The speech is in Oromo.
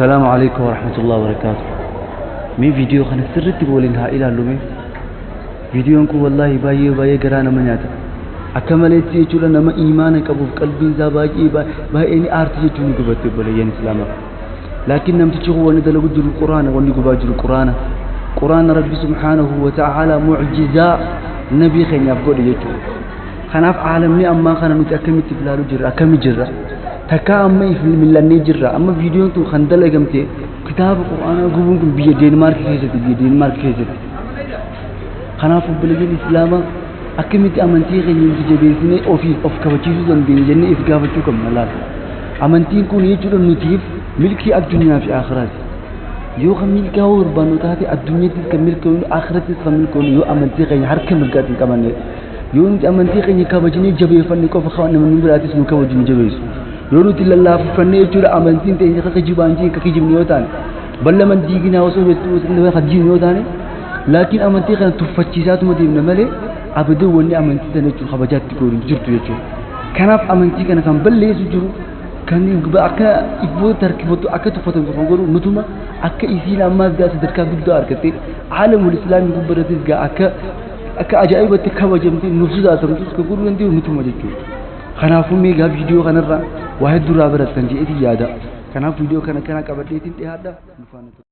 Salaamu alaikum warahmatullahi wabarakaatu. Mee viidiyoo kana sirriitti waliin haa ilaallu mee. Viidiyoon kun wallaahi baay'ee baay'ee garaa nama nyaata. Akka maleetti jechuudha nama iimaana qabuuf qalbiin isaa baay'ee baay'ee ni aarti jechuun ni gubatti obboleeyyan Islaamaa. Laakiin namtichi kun wanni dalagu jiru Quraana, wanni gubaa jiru Quraana. Quraana Rabbi subhaanahu wa ta'ala mu'jizaa nabii keenyaaf godhe jechuudha. Kanaaf aalamni ammaa kana nuti akkamitti if ilaaluu jirra, akkami jirra? Takkaa amma if mil'annee jirra. Amma viidiyoon tun kan dalagamte kitaaba Qur'aanaa gubuun kun biyya Deenmaark keessatti, biyya Deenmaark keessatti. Kanaaf obboleeyyan Islaamaa, akkamitti amantii keenya nuti jabeessinee ofiif of kabachiisuu dandeenya jennee if gaafachuu qabna laata. Amantiin kun jechuudha nutiif milkii addunyaa fi aakhiraati. Yoo kan milkaa'uu barbaannu taate, addunyattis kan milkaa'u, aakhiraattis kan milkaa'u yoo amantii keenya harka mirgaatiin qabannedha. Yoo nuti amantii keenya kabajnee jabeeffanne qofa kan namni biraatis nu kabaju, nu jabeessu. Yoo nuti lallaafeffannee jechuudha amantiin teenya akka kijibaan jiin akka kijibne yoo taane, ballaman diiginaa osoo jettu kan diignu yoo taane, laakiin amantii kana tuffachiisaatuma deemna malee abadan wanni amantii sana jechuun kabajaatti goonu jirtu jechuudha. Kanaaf amantii kana kan balleessu jiru, kan akka ibboo tarkifatu, akka tuffatamtu kan godhu nutuma. Akka isiin ammaas gaa sadarkaa guddaa argattee aalamul islaamii gubbarattis gaa akka ajaa'ibatti kabajamtee nuuf sodaatamtus kan godhuu danda'u nutuma jechuudha. Kanaafuu mee gaa viidiyoo kanarraa waa hedduu irraa barattan jedheetiin yaada. Kanaaf viidiyoo kana kana qabadheetiin dhiyaadha. Nu faana tura.